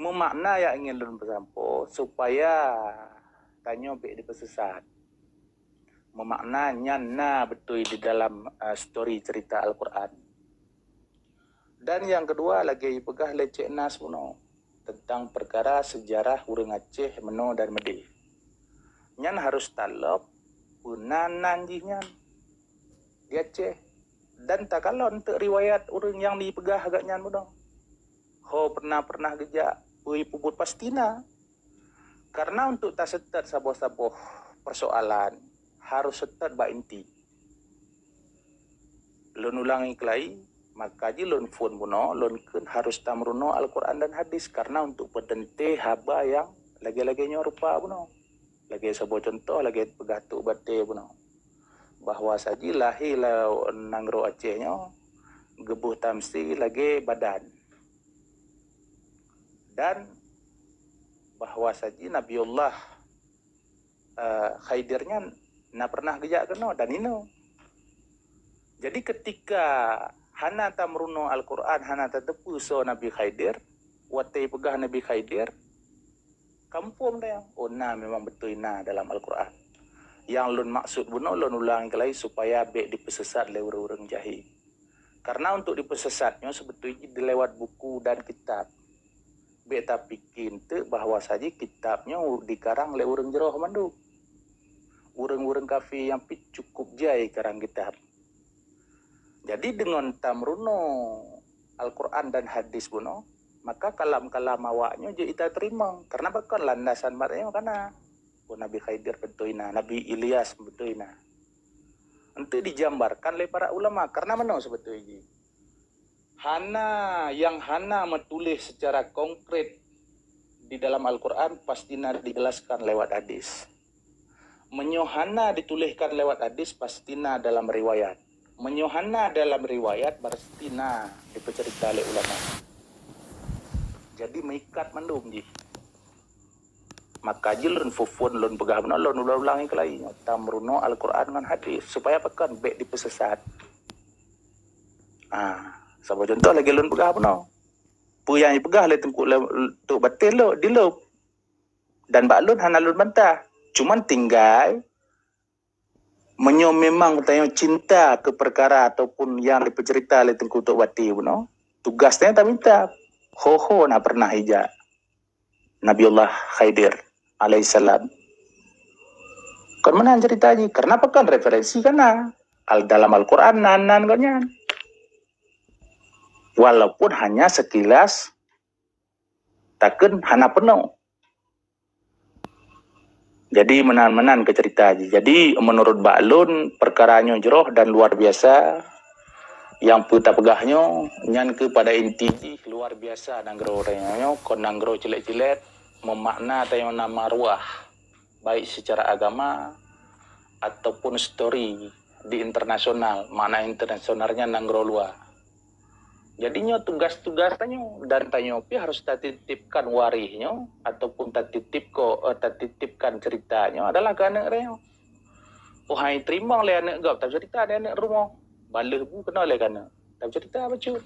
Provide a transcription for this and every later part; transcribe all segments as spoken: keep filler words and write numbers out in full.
Meumakna nyang ingin lôn peusampoe supaya tanyoe bék dipeusesat. Meumakna nyan na beutôi di dalam, eh, story cerita Al-Quran. Dan nyang keudua lagée jipeugah lé Cék Nas bunoe teuntang peukara seujarah ureuëng Aceh meunoe dan meudéh. Nyan harôh talop peue nan-nan jih nyan di Aceh dan takalon teuk riwayat ureuëng nyang jipeugah agak nyan bunoe. Ho pernah-pernah geujak peue peubuet pasti na. Karena untuk taseutôt saboh-saboh persoalan harôh seutôt bak inti. Lôn ulangi keulai, maka jih lôn phon bunoe, lôn kheun harôh tameurunoe Al-Quran dan hadis karena untuk peuteuntée haba nyang lagée-lagée nyoe rupa bunoe. Lagée saboh cuntoh lagée peugah Tok Batée bunoe, bahwa saji lahé lam nanggroe Aceh nyoe geuboh tamsi lagée badan. Dan bahwa saji Nabiullah, eh, Khidir nyan na pernah geujak keunoe dan inoe. Jadi ketika hana tameurunoe Al-Quran, hana tateupeue soe Nabi Khidir, watée peugah Nabi Khidir, kamuphom dayang, oh na memang beutôi na dalam Al-Quran. Nyang lôn maksud bunoe lôn ulang keulai supaya bék dipeusesat lé ureuëng-ureuëng jahé. Karena untuk dipeusesat nyoe seubeutôi jih dilewat buku dan kitab. Bék tapike teuk bahwa saji kitab nyoe dikarang lé ureuëng jroh mandum. Ureuëng-ureuëng kafé nyang pih cukup jai karang kitab. Jadi deungon tameurunoe Al-Quran dan hadis bunoe, maka kalam-kalam awak nyoe jeuet ita teurimong. Karena pakon landasan mat nyoe kana. Oh, Nabi Khidir beutôi na, Nabi Ilyas beutôi na. Untuk dijambarkan lé para ulama, karena meunoe seubeutôi jih. Hana, nyang hana meutuléh secara konkret di dalam Al-Quran pasti na dijelaskan lewat hadis. Meunyoe hana dituléhkan lewat hadis pasti na dalam riwayat. Meunyoe hana dalam riwayat berarti na dipeuceurita lé ulama. Jadi meuikat mandum jih. Maka jih lôn phon lôn peugah bunoe lôn ulang-ulang keulai nyoe tameurunoe Al-Quran ngon hadis supaya pakon bék dipeusesat. Ah, saboh cuntoh lagée lôn peugah bunoe. Peue nyang jipeugah lé Teungku lé Tok Batée lôn dilop. Dan bak lôn hana lôn bantah. Cuman tinggai meunyoe memang tanyoe cinta keu peukara ataupun nyang dipeuceurita lé Teungku Tok Batée bunoe, tugas tanyoe taminta. Ho-ho na pernah ijak Nabiullah Khidir alaihissalam. Kon meunan ceurita jih, karena pakon referensi kana. Al dalam Al-Quran nan-nan gobnyan. Walaupun hanya sekilas takheun hana peunoh. Jadi meunan-meunan keu ceurita jih. Jadi meunurot bak lôn peukara nyoe jroh dan luar biasa. Nyang peue tapeugah nyoe nyan keuh pada inti jih luar biasa nanggroe nyoe kon nanggroe cilet-cilet meumakna tanyoe na maruah baik secara agama ataupun story di internasional, makna internasional nyan nanggroe luwa. Jadi nyoe tugas-tugas tanyoe dan tanyoe pih harus tatitipkan waréh nyoe ataupun tatitip ko eh, tatitipkan cerita nyoe adalah keu aneuk tanyoe. Oh hai teurimong lé aneuk gob tacerita di aneuk rumoh. Baleuh bu keunoe lé keuneuk tacerita bacut.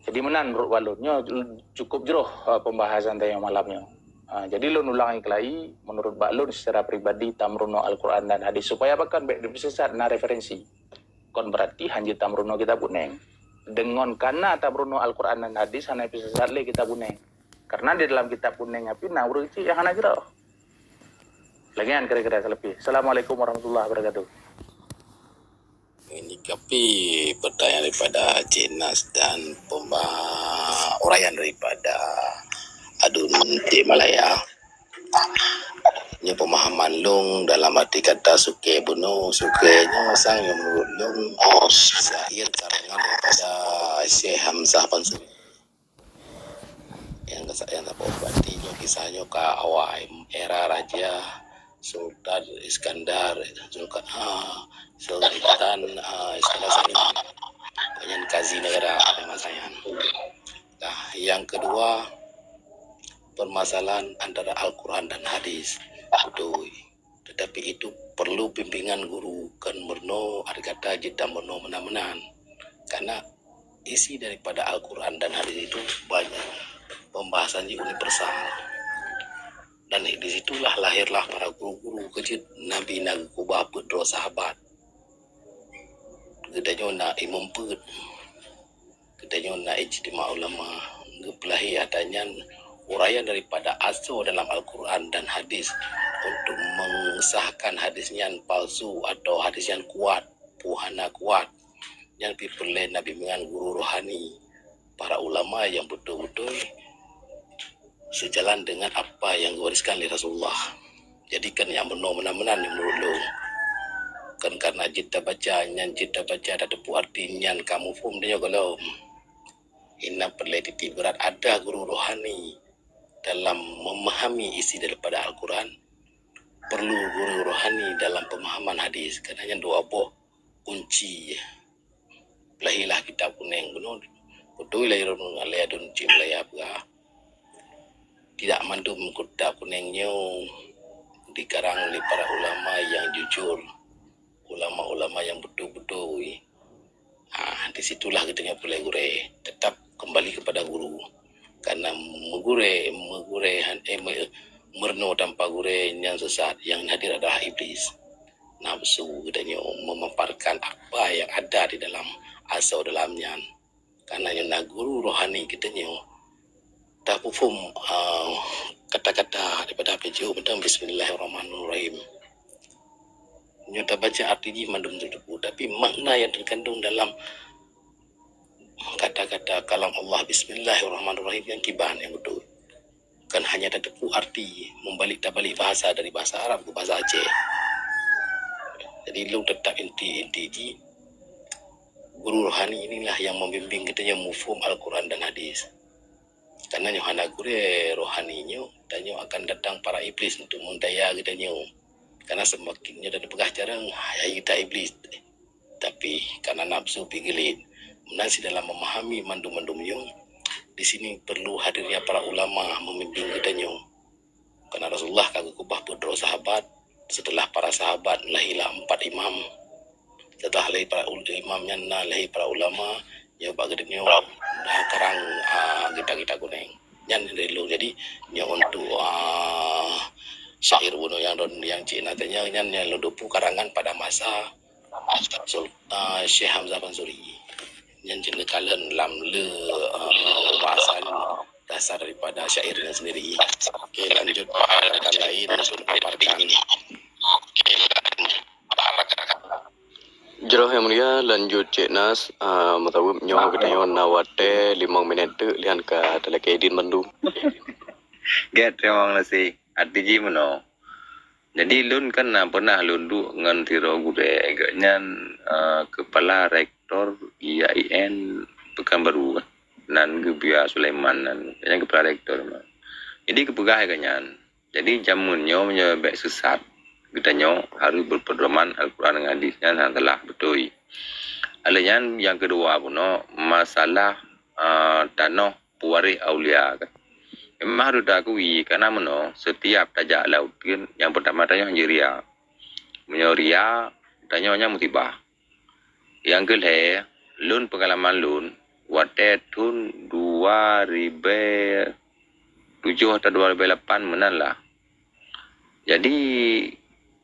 Jadi meunan menurut bak lôn nyoe cukup jroh uh, pembahasan tanyoe malam nyoe. Uh, jadi lôn ulang keulai menurut bak lôn secara pribadi tameurunoe Al-Quran dan hadis supaya pakon bék dipeusesat na referensi. Kon berarti hanjeuet tameurunoe kitab kuneng. Deungon kana tameurunoe Al-Quran dan hadis hana dipeusesat lé kitab kuneng. Karena di dalam kitab kuneng api na ureuëng cik nyang hana jroh. Lagée nyan kira-kira saleupi. Assalamualaikum warahmatullahi wabarakatuh. Menyikapi pertanyaan daripada Cik Nas dan pemba- uraian daripada Adun Cik Malaya, nyoe pemahaman lôn dalam arti kata sukée bunoe, sukée nyoe sang nyang menurut lôn oh, syair karangan daripada Syekh Hamzah Pansuri. Yang kesa- yang dapat berarti nyoe kisah nyoe ka awai era raja Sultan Iskandar Zulka- ah, Sultan ah, Iskandar Said. Banyak kazi negara pada masa yang. Nah, yang kedua permasalahan antara Al-Quran dan hadis. Betul. Tetapi itu perlu bimbingan guru kan meurunoe ada kata jita meurunoe meunan-meunan. Karena isi daripada Al-Quran dan hadis itu banyak pembahasan jih universal. Dan di situlah lahirlah para guru-guru keujeuet Nabi na geukeubah peuet droe sahabat. Geutanyoe na imum peuet. Geutanyoe na ijtima ulama. Geupeulahé ata nyan uraian daripada asoe dalam Al-Quran dan hadis untuk mengesahkan hadis nyan palsu atau hadis nyan kuat, peue hana kuat. Nyan pih peureulée na bimbingan guru rohani, para ulama nyang beutôi-beutôi seujalan deungon apa nyang geuwariskan lé Rasulullah. Jadi, kon nyang meunoe meunan-meunan meunurot lôn. Kon kareuna jeuet tabaca, nyan jeuet tabaca, tateupeue arti nyan ka muphom tanyoe gohlom. Inan peureulée titik beurat ada guru rohani dalam memahami isi daripada Al-Quran. Perlu guru rohani dalam pemahaman hadis. Kareuna nyan dua boh kunci. Peulahé lah kitab kunéng bunoe. Beutôi lah droeneuh ngalée aduen cit meulaya peugah. Tidak mandum kitab kunéng nyoe dikarang lé para ulama nyang jujur, ulama-ulama nyang beutôi-beutôi. Ah, di situlah geutanyoe peureulée gurée. Tetap kembali kepada guru. Karena meugurée, meugurée han-, eh, me-, meurunoe tanpa gurée nyan sesat. Yang hadir adalah iblis. Nafsu geutanyoe memaparkan apa yang ada di dalam asoe dalam nyan. Karena nyoe na guru rohani geutanyoe tapeupaham, ah, kata-kata daripada P J U tentang Bismillahirrahmanirrahim. Nyoe tabaca arti jih mandum teuteupeue, tapi makna yang terkandung dalam kata-kata kalam Allah Bismillahirrahmanirrahim yang kiban yang beutôi. Kan hanya tateupeue arti, membalik tabalik bahasa dari bahasa Arab ke bahasa Aceh. Jadi lôn tetap inti-inti jih, guru rohani inilah yang membimbing geutanyoe muphom Al-Quran dan hadis. Karena nyoe hana gurée rohani nyoe, tanyoe akan datang para iblis untuk meudaya geutanyoe. Karena semakin nyoe dan peugah carang, hai kita iblis. Tapi karena nafsu pih geulit. Meunan sidalam memahami mandum-mandum nyoe, di sini perlu hadirnya para ulama memimpin geutanyoe. Karena Rasulullah ka geukeubah peuet droe sahabat, setelah para sahabat lahirlah empat imam. Setelah lahir para ul-, imam nyan na lahir para ulama, nyoe bak geutanyoe na karang, ah, kitab-kitab kunéng. Nyan dari lôn. Jadi, nyoe untuk, ah, syair bunoe nyang don, nyang cit na tanya nyan, nyan lôn tupu karangan pada masa Sul-, ah, Syekh Hamzah Mansuri. Nyan cit geukalon lam le, ah, bahasa nyan. Dasar daripada syair nyan sendiri. Okey, lanjut, ah, rakan lain untuk memaparkan. Jroh nyang mulia, lanjut Cik Nas, ah, meutaweueb nyoe geutanyoe na watée limong minét teuk lian ka talakée idin bandum. Gét, terima kasih. Arti jih meunoe. Jadi lôn kan na pernah lôn duek ngon sidroe gurée, geuh nyan, eh, kepala rektor I A I N Pekanbaru kan. Nan Geubia Sulaiman nan, geuh nyan kepala rektor. Jadi geupeugah geuh nyan. Jadi jameun nyoe meunyoe bék sesat, geutanyoe harus berpedoman Al-Quran ngon hadis nyan hana salah beutôi. Alheuh nyan nyang keudua bunoe masalah, eh, tanoh pewaréh aulia kan. Memang harôh taakui, karena meunoe, setiap tajak lam uteuen, nyang peutama tanyoe hanjeuet ria. Meunyoe ria, tanyoe nyan musibah. Nyang keulhée, lôn peungalaman lôn, watée thon dua ribée tujoh atau dua ribée lapan meunan lah. Jadi,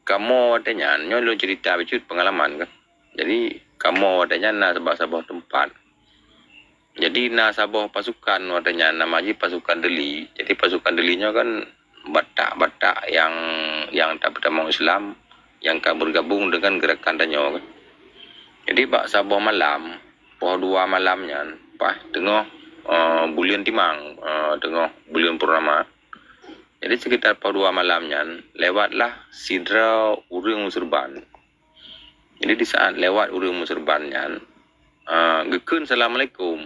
kamoe watée nyan, nyoe lôn cerita bacut peungalaman kan. Jadi, kamoe watée nyan na saboh-saboh teumpat. Jadi, na saboh pasukan watée nyan nama jih pasukan Deli. Jadi, pasukan Deli nyoe kan Batak-Batak nyang, nyang tapeutamong Islam, nyang ka bergabung dengan gerakan tanyoe kan. Jadi, bak saboh malam, poh dua malam nyan, pas teungoh, eh, buleuen timang, eh, teungoh buleuen purnama. Jadi, sekitar poh dua malam nyan, lewatlah sidroe ureuëng meuseureuban. Jadi, di saat lewat ureuëng meuseureuban nyan, eh, geukheun assalamualaikum.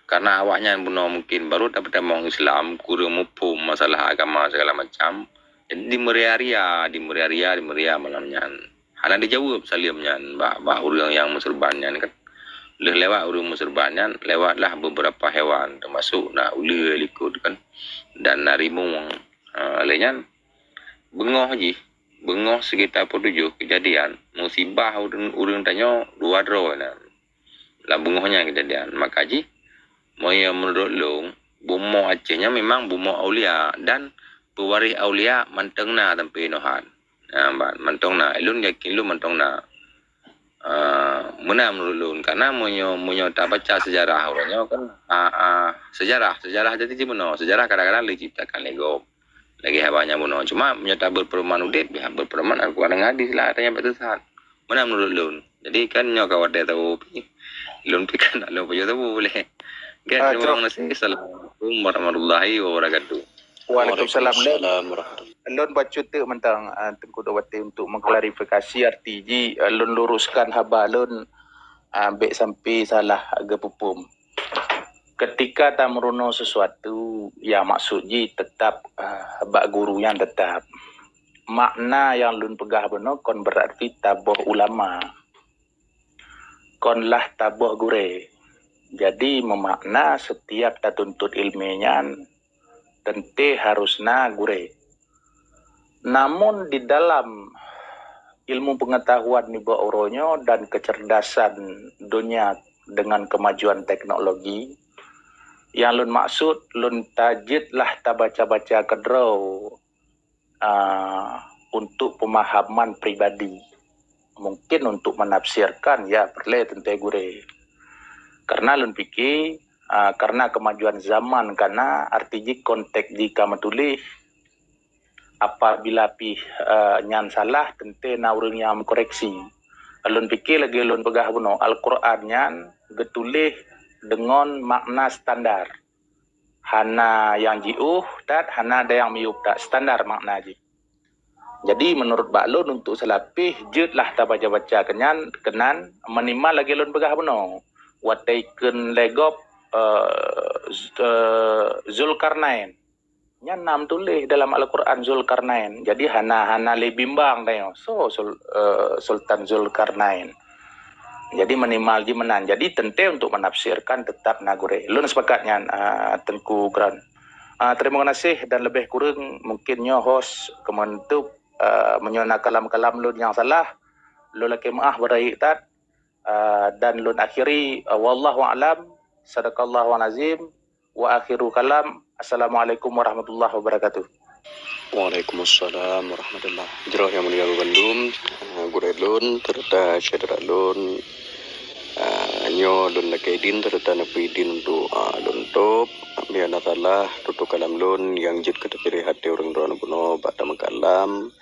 Karena awaknyan bunoe mungkin baru tapeutamong Islam, kureueng muphom masalah agama segala macam. Jadi, dimeuria-ria, dimeuria-ria, dimeuria malam nyan. Hana dijaweueb saleuem nyan bak, bak ureuëng nyang meuseureuban nyan kan. Lheueh lewat ureuëng meuseureuban nyan, lewatlah beberapa hewan, teumasuk na uleue likot kan, dan na rimueng. Ha, lheueh nyan, beungoh jih, beungoh sekitar pukul tujoh kejadian, musibah ureuëng, ureuëng tanyoe dua droe nyan. Lam beungoh nyan kejadian. Maka jih, meunyoe meunurot lôn, bumoe Aceh nyoe memang bumoe aulia dan peuwaréh aulia mantong na sampoe inoe han. Ha, ban, mantong na. Ulôn yakin lôn mantong na. Ah, meunan meunurot lôn. Karena meunyoe, meunyoe tabaca sejarah uroe nyoe kan, ah, ah, sejarah, sejarah jadi cit meunoe. Sejarah kadang-kadang lé ciptakan lé gob. Lagèe haba nyang bunoe. Cuma meunyoe tabeupeudoman udép, ya, beupeudoman Al-Quran ngon hadis lah, ada nyang bak teusat. Meunan meunurot lôn. Jadi kan nyoe ka watèe saboh pih. Lôn pih kan nak lôn pajoh saboh lé. Oke, Ah, terima cok. kasih. Assalamualaikum warahmatullahi wabarakatuh. Waalaikumsalam. Lôn, Waalaikumsalam warahmatullahi. Lôn bacut teuk mantong, ah, Teungku Dawati untuk mengklarifikasi arti jih, ah, lôn luruskan haba lôn, ah, bèk sampoe salah geupeupum. Ketika tameurunoe sesuatu, ya maksud jih tetap, ah, bak guru nyang tetap. Makna nyang lôn peugah bunoe kon berarti taboh ulama. Kon lah taboh gurèe. Jadi meumakna setiap tatuntut ilmèe nyan teuntèe harus na gurèe. Namun di dalam ilmu pengetahuan nibak uroe nyoe dan kecerdasan dunia dengan kemajuan teknologi, nyang lôn maksud lôn tajeuet lah tabaca-baca keudroe, ah, untuk pemahaman pribadi. Mungkin untuk menafsirkan, ya, peureulèe teuntèe gurèe. Karena lôn pikir, ah, karena kemajuan zaman kana, arti jih konteks jih ka meutuléh, apabila pih, eh, nyan salah, teuntèe na ureueng nyang meukoreksi. Lôn pikir lagèe lôn peugah bunoe, Al-Quran nyan geutuléh deungon makna standar. Hana nyang jiôh that, hana ada nyang miyueb that, standar makna jih. Jadi meunurot bak lôn untuk seulapéh, jeuet lah tabaca-baca keunyan, keunan, minimal lagèe lôn peugah bunoe. Watèe kheun lé gob, eh, Z-, eh, Zulkarnain. Nyan na meutuléh dalam Al-Quran Zulkarnain. Jadi hana, hana lé bimbang tanyoe. Soe Sul-, eh, Sultan Zulkarnain. Jadi minimal jih meunan. Jadi teuntèe untuk menafsirkan tetap na gurèe. Lôn sepakat nyan, ah, Teungku Gran. Ah, terima kasih dan lebih kurang mungkin nyoe host keu meunutup, ah, meunyoe na kalam-kalam lôn nyang salah, lôn lakèe meu'ah beurayeuk that, ah, dan lôn akhiri, ah, wallahu a'lam, sadaqallahul azim, wa akhiru kalam, assalamualaikum warahmatullahi wabarakatuh. Waalaikumsalam warahmatullah. Jroh nyang mulia bandum, eh, gurèe lôn, serta syedara lôn, eh, nyoe lôn lakèe idin serta neupeu idin untuk, eh, lôn tôb. Meunyoe na salah, tutoe kalam lôn nyang jeuet keu teupiréh até ureueng droeneuh bunoe bak tameukalam.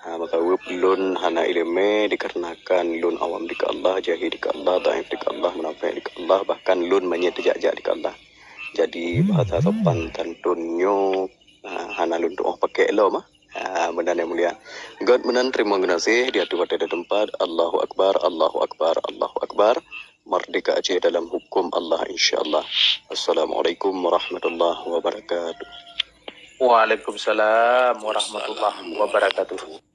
Ah, meukaweub lôn hana ileumèe dikarenakan lôn awam dikeue Allah, jahé dikeue Allah, dhaif dikeue Allah, munafék dikeue Allah, bahkan lôn manyét teujak-jak dikeue Allah. Jadi bahasa sopan santun nyoe, ah, hana lôn tu'oh pakèk lom, ah. Ah, meunan nyang mulia. Göt meunan teurimong geunaséh di ateueh watèe dan teumpat. Allahu Akbar, Allahu Akbar, Allahu Akbar. Merdeka Aceh dalam hukum Allah, insya Allah. Assalamualaikum warahmatullahi wabarakatuh. Waalaikumsalam warahmatullahi wabarakatuh.